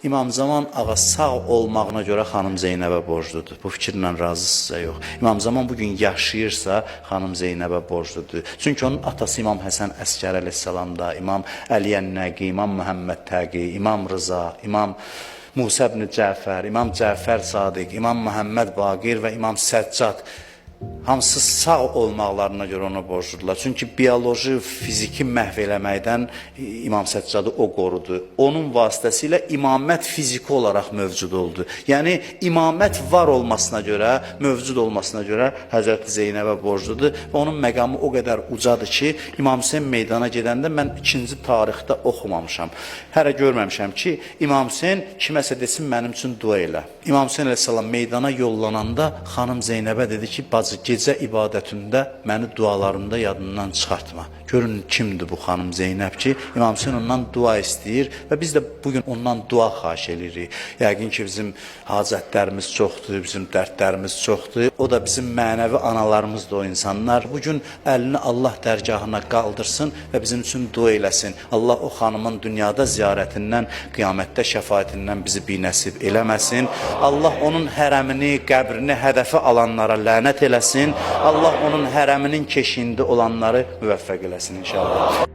İmam Zaman ağa sağ olmağına görə xanım Zeynəbə borcludur. Bu fikirlə razısınızsa yox. İmam Zaman bu gün yaşayırsa xanım Zeynəbə borcludur. Çünki onun atası İmam Həsən Əsgər əleyhissalam da, İmam Əli Ən-Nəqi, İmam Məhəmməd Təqi, İmam Rıza, İmam Musa ibn Cəfər, İmam Cəfər Sadiq, İmam Məhəmməd Baqir və İmam Səccad hamısı sağ olmaqlarına görə ona borcludular. Çünki bioloji, fiziki məhv eləməkdən İmam Səccadı o qorudu. Onun vasitəsilə imamət fiziki olaraq mövcud oldu. Yəni imamət var olmasına görə, mövcud olmasına görə Həzrəti Zeynəbə borcludur və onun məqamı o qədər ucadır ki, İmam Hüseyn meydana gedəndə mən ikinci tarixdə oxumamışam. Hələ görməmişəm ki, İmam Hüseyn kiməsə desin mənim üçün dua elə. İmam Hüseyn əleyhissalam meydana yollananda xanım Zeynəbə dedi ki, bacı gecə ibadətində məni dualarında yadından çıxartma. Görün kimdir bu xanım Zeynəb ki, İmam Hüseyn ondan dua istəyir və biz də bu gün ondan dua xahiş eləyirik. Yəqin ki, bizim hacətlərimiz çoxdur, bizim dərdlərimiz çoxdur. O da bizim mənəvi analarımızdır o insanlar. Bu gün əlini Allah dərgahına qaldırsın və bizim üçün dua eləsin. Allah o xanımın dünyada ziyarətindən, qiyamətdə şəfaətindən bizi binəsib eləməsin. Allah onun hərəmini, qəbrini hədəfə alanlara lənət eləsin. Allah onun hərəminin keşiyində olanları müvəffəq eləsin inşallah.